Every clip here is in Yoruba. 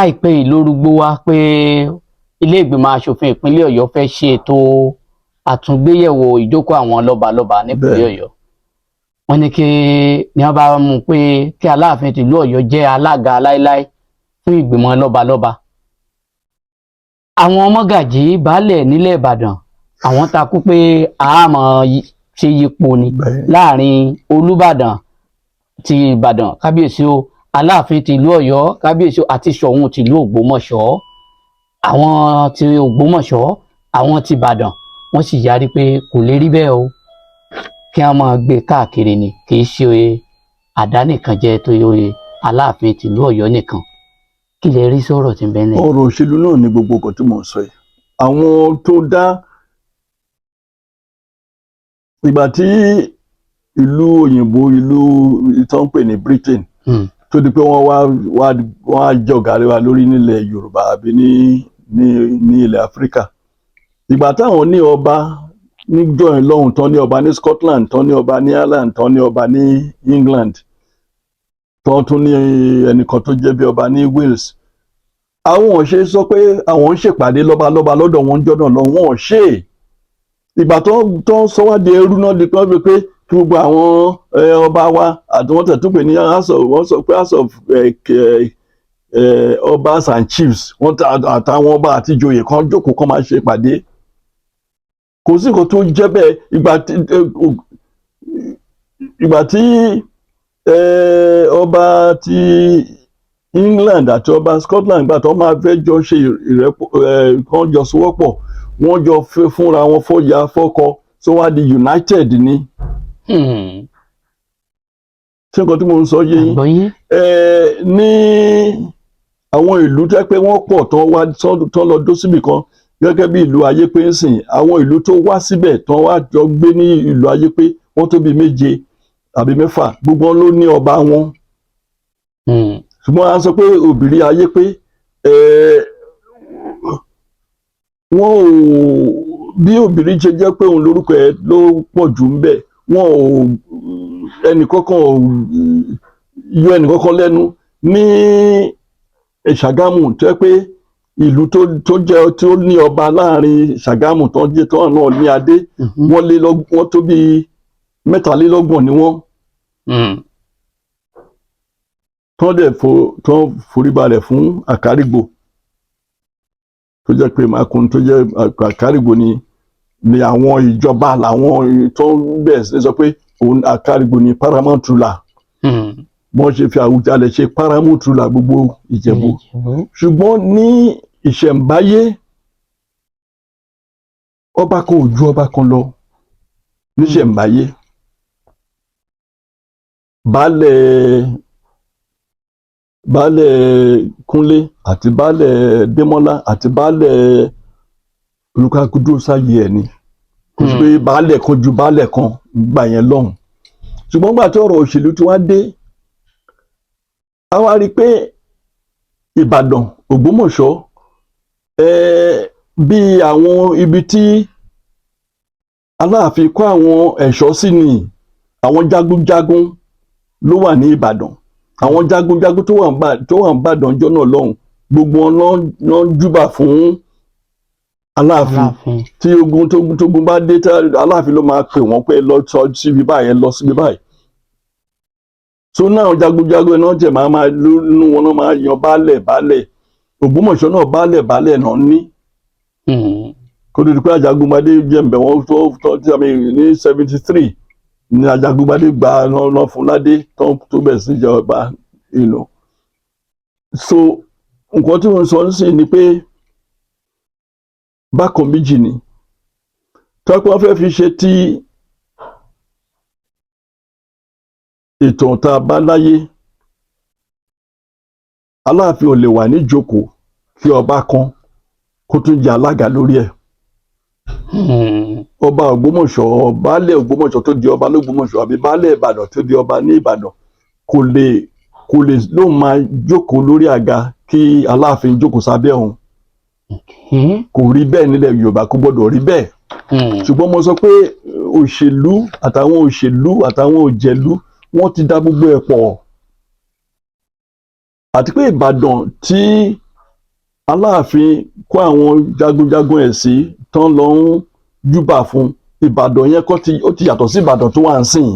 Láìpẹ́ yìí ló rúgbó wá pé ilé ìgbìmọ̀ asòfin ìpínlẹ̀ Ọ̀yọ́ fẹ́ ṣe ètò àtúngbéyẹ̀wò ìjókòó àwọn lọ́balọ́ba nípínlẹ̀ Ọ̀yọ́. Wọ́n ní kí ni wọ́n bá mú un pé kí Aláàfin tìlú Ọ̀yọ́ jẹ́ alága láéláé fún ìgbìmọ̀ lọ́balọ́ba. Àwọn mọ́gàjí baálẹ̀ nílẹ̀ Ìbàdàn, àwọn takú pé àmọ́ ṣe yípo ni láàrin Olúbàdàn ti Ìbàdàn, kábíyèsí o, Aláàfin tìlú Ọ̀yọ́, kábíyèsí o, àti Ṣọ̀ún tìlú Ògbómọ̀ṣọ́. Àwọn ti Ògbómọ̀ṣọ́, àwọn ti Ìbàdàn, wọ́n sì yarí pé kò lè rí bẹ́ẹ̀ o, kí wọ́n máa gbé káàkiri ni, kì í ṣe àdánìkànjẹ tó yẹ Aláàfin tìlú Ọ̀yọ́ nìkan. Kí lè rí sọ̀rọ̀ tí ń bẹ nílẹ̀? Ọ̀rọ̀ òṣèlú náà ni gbogbo nǹkan tí mò ń sọ yìí. Àwọn tó dá ìgbà tí ìlú òyìnbó, ìlú tó ń pè ní Britain, tó di pé wọ́n wá wọ́n á jọ̀gá lé wa lórí nílẹ̀ Yorùbá àbí ní ilẹ̀ Áfíríkà, ìgbà táwọn ní ọba níjọ́ yẹn lọ́hùn, tán ní ọba ní Scotland, tán ní ọba ní Ireland, tán ní ọba ní England, tán tún ní ẹnìkan tó jẹ́ bí ọba ní Wales, àwọn ò ṣe sọ pé àwọn ń ṣèpàdé lọ́balọ́ba lọ́dọ̀ wọn jọ́ náà lọ. Wọn ò ṣe é. Ìgbà tó ń sọ wá di ẹrú náà di pé kí gbogbo àwọn ọba wa àti wọ́n tẹ̀ tún pè ní house of, wọ́n sọ pé House of Obas and Chiefs, wọ́n àtàwọn ọba àti ìjòyè kan jókòó kan máa ṣe ìpàdé. Kò sí nǹkan tó jẹ́ bẹ́ẹ̀. Ìgbà tí ọba ti England àti ọba Scotland, ìgbà tó máa fẹ́ jọ ṣe ìrẹ́pọ̀, kán jọ sowọ́pọ̀, wọ́n jọ fẹ́ fúnra wọn fọ́ya fọ́kọ, tó wá di united ni. Ṣé nǹkan tí mo ń sọ yé yín? Àgbọ́yé. Ní àwọn ìlú tẹ́ pé wọ́n pọ̀ tán wá tán lọ dó síbì kan, gẹ́gẹ́ bí ìlú Ayépé ń sìn, àwọn ìlú tó wá síbẹ̀ tán wá jọ gbé ní ìlú Ayépé, wọ́n tó bí méje àbí mẹ́fà, gbogbo wọn ló ní ọba wọn. Ṣùgbọ́n a sọ pé Òbírí Ayépé, wọn ò bí Òbírí ṣe jẹ́ pé òun lórúkọ ẹ̀ ló pọ̀ jù ń bẹ̀, wọn ò ẹnìkankan ò yọ ẹnìkankan lẹ́nu. Ní Ṣàgámù, tó jẹ́ pé ìlú tó jẹ́ tó ní ọba láàrin Ṣàgámù tó jẹ́ tó náà ní adé, wọ́n lé lọ, wọ́n tó bíi 33 ni wọ́n tán dẹ̀ fo tán foríbalẹ̀ fún Àkárìgbò, tó jẹ́ pé Mákun, tó jẹ́ Àkárìgbò ni àwọn ìjọba làwọn tó ń bẹ̀rẹ̀ sí ní sọ pé òun Àkárìgbò ni paramount ruler. Wọ́n ṣe fi Àwùjalẹ̀ ṣe paramount ruler gbogbo Ìjẹ̀bú. Ìjẹ̀bú. Ṣùgbọ́n ní ìṣẹ̀ǹbáyé, ọba kan ò ju ọba kan lọ níṣẹ̀ǹbáyé. Baálẹ̀ Kúnlé àti Baálẹ̀ Démọ́lá àti Baálẹ̀ olúkálùkù dúró sáyé ẹ̀ ni. Kò sí pé baálẹ̀ kan ju baálẹ̀ kan gbà yẹn lọ́hùn. Ṣùgbọ́n gbà tí ọ̀rọ̀ òṣèlú ti wá dé, a wá rí i pé Ìbàdàn, Ògbómọ̀ṣọ́, bí àwọn ibi tí Aláàfin kó àwọn ẹ̀ṣọ́ sí ni, àwọn jagunjagun ló wà ní Ìbàdàn. Àwọn jagunjagun tó wà ní Ìbàdàn jọ́ náà lọ́hùn, gbogbo wọn ló ń júbà fún Aláàfin. Aláàfin. Tí ogun tógun bá dé, tí Aláàfin ló máa pè wọ́n pé lọ sọ síbi báyìí, ẹ lọ síbi báyìí. So náà jagunjagun náà jẹ máa nínú wọn náà máa yan baálẹ̀ baálẹ̀. Ògbómọ̀ṣọ́ náà, baálẹ̀ baálẹ̀ náà ní kó tó di pé Ajagungbadé jẹ̀ǹbẹ̀ wọn tó tí a mi ní 73 ní Ajagungbadé gba náà fún ládé tó bẹ̀rẹ̀ sí ìjọba. So nǹkan tí wọ́n sọ ń sìn ni pé bákan méjì ni tọ́pẹ́ wọ́n fẹ́ fi ṣe tí ìtàn tá a bá láyé. Aláàfin ò lè wà níjókòó kí ọba kan kó tún jẹ alága lórí ẹ̀. Ọba Ògbómọ̀ṣọ́, baálẹ̀ Ògbómọ̀ṣọ́ tó di ọba lÓgbómọ̀ṣọ́ àbí baálẹ̀ Ìbàdàn tó di ọba ní Ìbàdàn kò lè lóun máa jókòó lórí àga kí Aláàfin jókòó sábẹ́ òun. Kò rí bẹ́ẹ̀ nílẹ̀ Yorùbá, kò gbọ́dọ̀ rí bẹ́ẹ̀. Ṣùgbọ́n mo sọ pé òṣèlú àtàwọn òṣèlú àtàwọn òjẹ̀lú, wọ́n ti dá gbogbo ẹ̀ pọ̀, àti pé Ìbàdàn tí Aláàfin kó àwọn jagunjagun ẹ̀ sí tán lọ ń júbà fún, Ìbàdàn yẹn kọ́ ti ó ti yàtọ̀ sí Ìbàdàn tó wà ń sìn.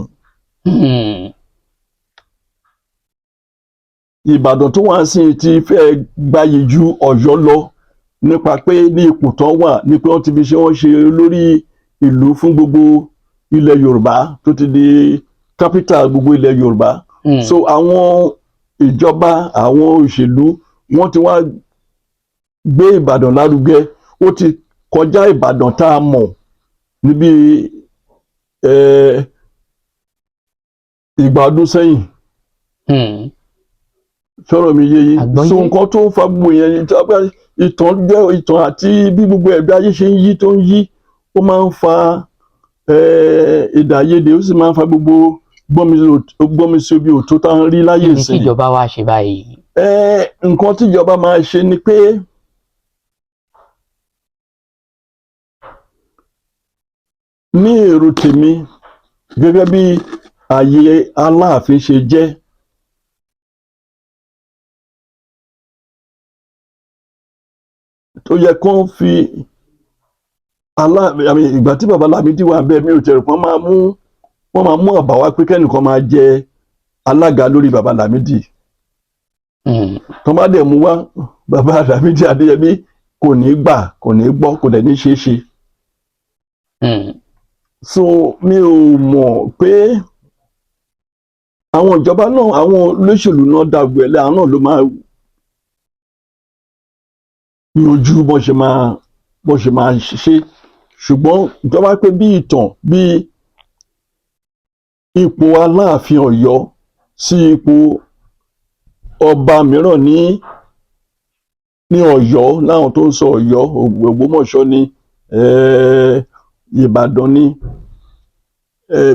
Ìbàdàn tó wà ń sìn ti fẹ́ gbayì ju Ọ̀yọ́ lọ, nípa pé ní ipò tán wà ní pé wọ́n ti fi ṣe wọ́n ṣe olórí ìlú fún gbogbo ilẹ̀ Yorùbá, tó ti di capital gbogbo ilẹ̀ Yorùbá. So àwọn ìjọba, àwọn òṣèlú, wọ́n ti wá gbé Ìbàdàn lárugẹ. Ó ti kọjá Ìbàdàn tá a mọ̀ níbi ìgbà ọdún sẹ́yìn. Sọ̀rọ̀ mi yé yín? Àgbọ́yé. So nǹkan tó ń fa gbogbo yẹn ni tí wọ́n bá ìtàn jẹ́ ìtàn àti bí gbogbo ẹ̀bí ayé ṣe ń yí tó ń yí, ó máa ń fa èdè àìyedè, ó sì máa ń fa gbogbo gbọ́nmi sí omi òtó tá à ń rí láyé Kí ni ìsìn. kíjọba wa ṣe báyìí? Nǹkan tíjọba máa ṣe ni pé ní èrò tèmi, gẹ́gẹ́ bí ààyè Aláàfin ṣe jẹ́, tó yẹ kó fi Aláàfin, ìgbà tí bàbá Lámídì wà bẹ́ẹ̀, mi ò tẹ̀rù pọ́n máa mú wọ́n máa mú àbá wá pé kẹ́nìkan máa jẹ alága lórí bàbá Lámídì. Tó bá dẹ̀ mú wá, bàbá Lámídì Adéyẹmí kò ní gbà, kò ní gbọ́, kò dẹ̀ ní ṣeé ṣe. So mi ò mọ̀ pé àwọn ìjọba náà, àwọn olóṣèlú náà dàgbò ẹ̀lẹ́, àwọn náà ló máa yanjú bọ́n ṣe máa ṣe. Ṣùgbọ́n ìjọba pé bí ìtàn, bí ipò Aláàfin Ọ̀yọ́ sí ipò ọba mìíràn ní Ọ̀yọ́, láwọn tó ń sọ Ọ̀yọ́, Ògbómọ̀ṣọ́ ni, Ìbàdàn ni,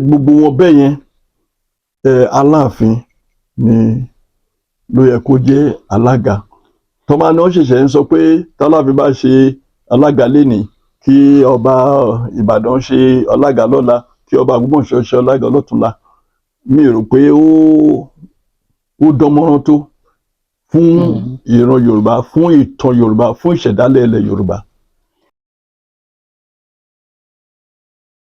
gbogbo wọn bẹ́ẹ̀ yẹn, Aláàfin ni ló yẹ kó jẹ́ alága. Tọ́ba ni wọ́n ṣẹ̀ṣẹ̀ ń sọ pé tálàfin bá ṣe alága lénìí, kí ọba Ìbàdàn ṣe alága lọ́la, kí ọba Ògbómọ̀ṣọ́ ṣe alága lọ́túnla, mi rò pé ó dánmọ́rán tó fún ìran Yorùbá, fún ìtàn Yorùbá, fún ìṣẹ̀dálẹ̀ ilẹ̀ Yorùbá.